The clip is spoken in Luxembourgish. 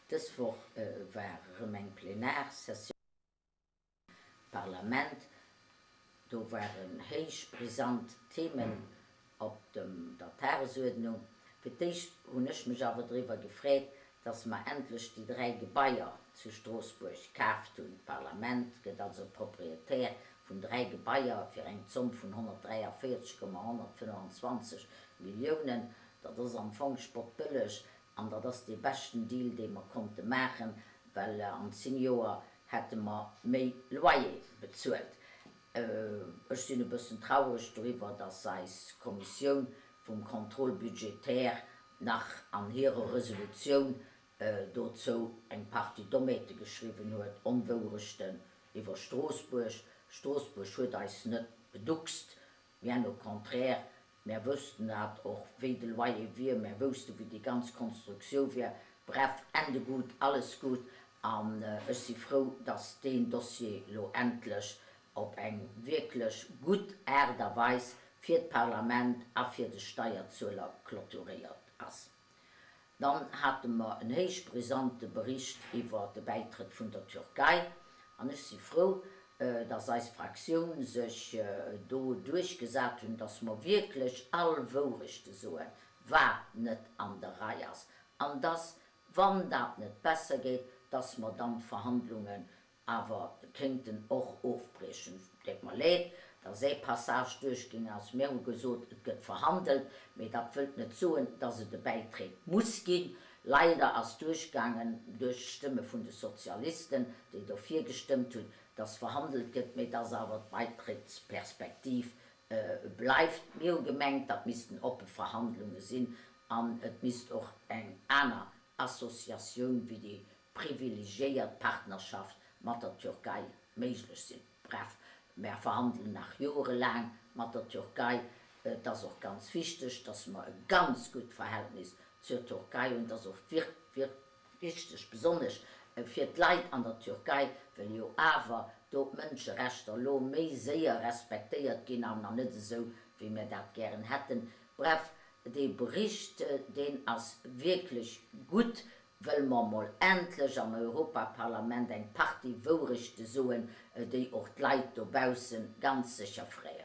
Dës Woch war erëm eng Plenarsessioun am Parlament. Do waren héich brisant Themen op der Tagesuerdnung. Fir d'éischt hunn ech mech awer driwwer gefreet, dass mer endlech déi 3 Gebaier zu Stroossbuerg kaaft hunn. D'Parlament gëtt also Proprietär vun 3 Gebaier fir eng Zomm vun 143,125 Milliounen. Dat ass am Fong spottbëlleg An dat ass dee beschten Deal, dee mer konnte maachen, well an 10 Joer hätte mer méi Loyer bezuelt. Ech sinn e bëssen traureg doriwwer, dass eis Kommissioun vum Contrôle budgétaire nach an hirer Resolutioun dozou eng Partie Dommheete geschriwwen huet, Onwourechten iwwer Stroossbuerg. Stroossbuerg huet eis net beduckst, bien au contraire, Mär woussten dat och, wéi de Loyer wier, mär wousste wéi déi ganz Konstruktiou wier. Bref, Ende gut, alles gut an ech si frou, dass deen Dossier lo endlech op eng wierklech gutt Aart a Weis fir d'Parlament a fir de Steierzueler clôturéiert ass. Dann hate mer en héich brisante Bericht iwwer de Bäitrëtt vun der Türkei. An ech si frou, dass eis Fraktioun sech do duerchgesat hunn, dass mer wierklech all Wourechte soen, wat net an der Rei ass, an dass, wann dat net besser gétt, dass mer dann d'Verhandlungen awer kéinten och ofbriechen. Deet mer leed, dass ee Passage duerchging ass. Mir hu gesot, et gëtt verhandelt, mee dat wëllt net soen, dass et e Bäitreet muss ginn. Leider ass duerchgaangen, duerch d'Stëmme vun de Sozialisten, déi dofir gestëmmt hunn, dass verhandelt gëtt, mee dass awer d'Baitrittsperspektiv bleift. Mir hu gemengt, dat missten oppe Verhandlunge sinn an et misst och eng aner Associatioun wéi déi privilegiéiert Partnerschaft mat der Türkei méiglech sinn. Bref, mär verhandelen nach joerelaang mat der Türkei. Et ass och ganz wichteg, dass mer e ganz gutt Verhältnis zur Türkei hunn. Et ass och wichteg, besonnesch fir d'Leit an der Türkei, well jo awer do d'Mënscherechter elo méi séier respektéiert ginn an net esou, wéi mir dat gären hätten. Bref, dee Bericht, deen ass wierklech gutt, wëll mer mol endlech am Europaparlament eng Partie Wourechte soen, déi och d'Leit dobausse ganz sécher freeën.